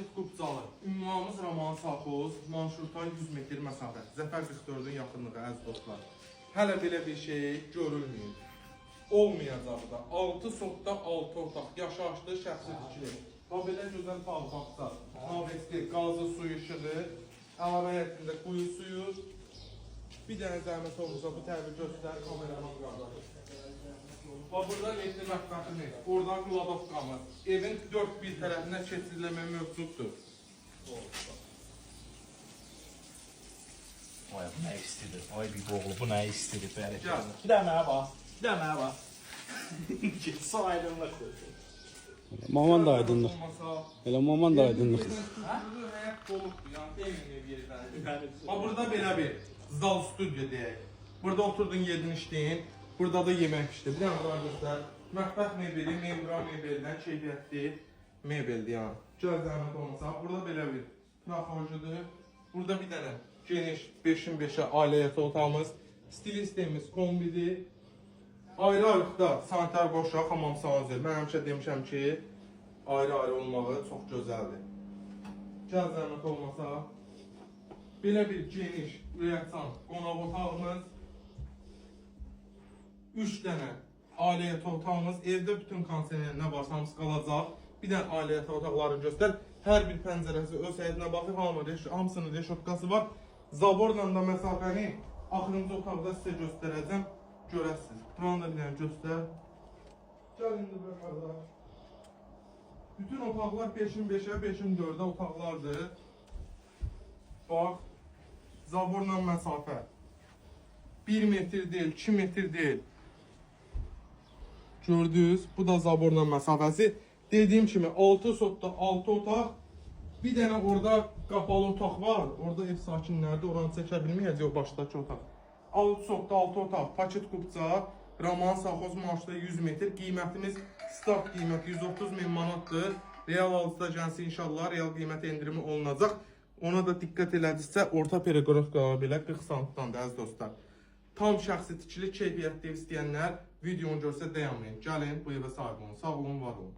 Paket Qubcalı. Ünvanımız Roman Safxoz, marşrutdan 100 metr məsafə. Zəfər 44-ün yaxınlığı, əziz dostlar. Hələ belə bir şey görülməyib. Olmayacaq da. 6 sotda 6 otaq, yaşayışlı, şəxsi tikili. Va belə gözəl bağ bağça. Navesli, qazı, suyu, işığı, əlavə heyətində quyu suyu. Bir dənə zəhmət olmasa bu tərəfi göstər kameraman qardaş. Va burada ledli mətbəximiz, oradan qladovkamız. Evin dörd bir tərəfinə keçiriləmə mövcuddur. Ay bu nə istidir? Ay bir oğlu bu nə istidir? Bərəkət. Gəl. Bir də mənə bax. Bir də mənə bax. Getsə aydınlıq. Maman da aydınlıq. Olmasa, Elə maman da aydınlıqdır. Həyət dolubdur, yəni demin ev yerləri. Va burada belə bir zal studiyo deyək. Burada oturdun, yedin, içdin. Burada da yemək pişdi. Bir dənə bura göstər. Mətbəx mebeli, membran mebelindən keyfiyyətli mebeldir yəni. Gəl zəhmət olmasa. Burada belə bir trafojudur. Burada bir dənə geniş 5-in 5-ə ailə yatağı otağımız. Stilistimiz kombidir. Ayrı-ayrılıqda sanitar qoşaq, hamam sanuzel. Mən həmişə demişəm ki, ayrı-ayrı olmağı çox gözəldir. Gəl zəhmət olmasa. Belə bir geniş ürəkcan qonaq otağımız. 3 dənə ailə yatağı otağımız. Evdə bütün kondisioner nə varsa hamısı qalacaq. Bir dənə ailə yatağı otaqları göstər. Hər bir pəncərəsi öz həyətinə baxır. Hamısının reşotkası var. Zaborla da məsafəni axırıncı otaqda sizə göstərəcəm. Görəsiniz. Buranı da bir dənə göstər. Gəl indi bura qardaş. Bütün otaqlar 5-in 5-ə, 5-in 4-ə otaqlardır. Bax, zaborla məsafə. 1 metr deyil, 2 metr deyil. Gördünüz, bu da zaborla məsafəsi. Dediyim kimi 6 sotda 6 otaq. Bir dənə orada qapalı otaq var. Orada ev sakinləri oranı çəkə bilməyəcək o başdakı otaq. 6 sotda 6 otaq, paket kupça, Roman Safxoz marşrutu 100 metr. Qiymətimiz start qiyməti 130 min manatdır. Real alıcıda gəlsin inşallah real qiymət endirimi olunacaq. Ona da diqqət elədinizsə orta pereqrovkalar belə 40 santdandır əziz dostlar. Tam şəxsi tikili keyfiyyətli ev istəyənlər videonu görsə dayanmayın. Gəlin bu evə sahib olun. Sağ olun, var olun.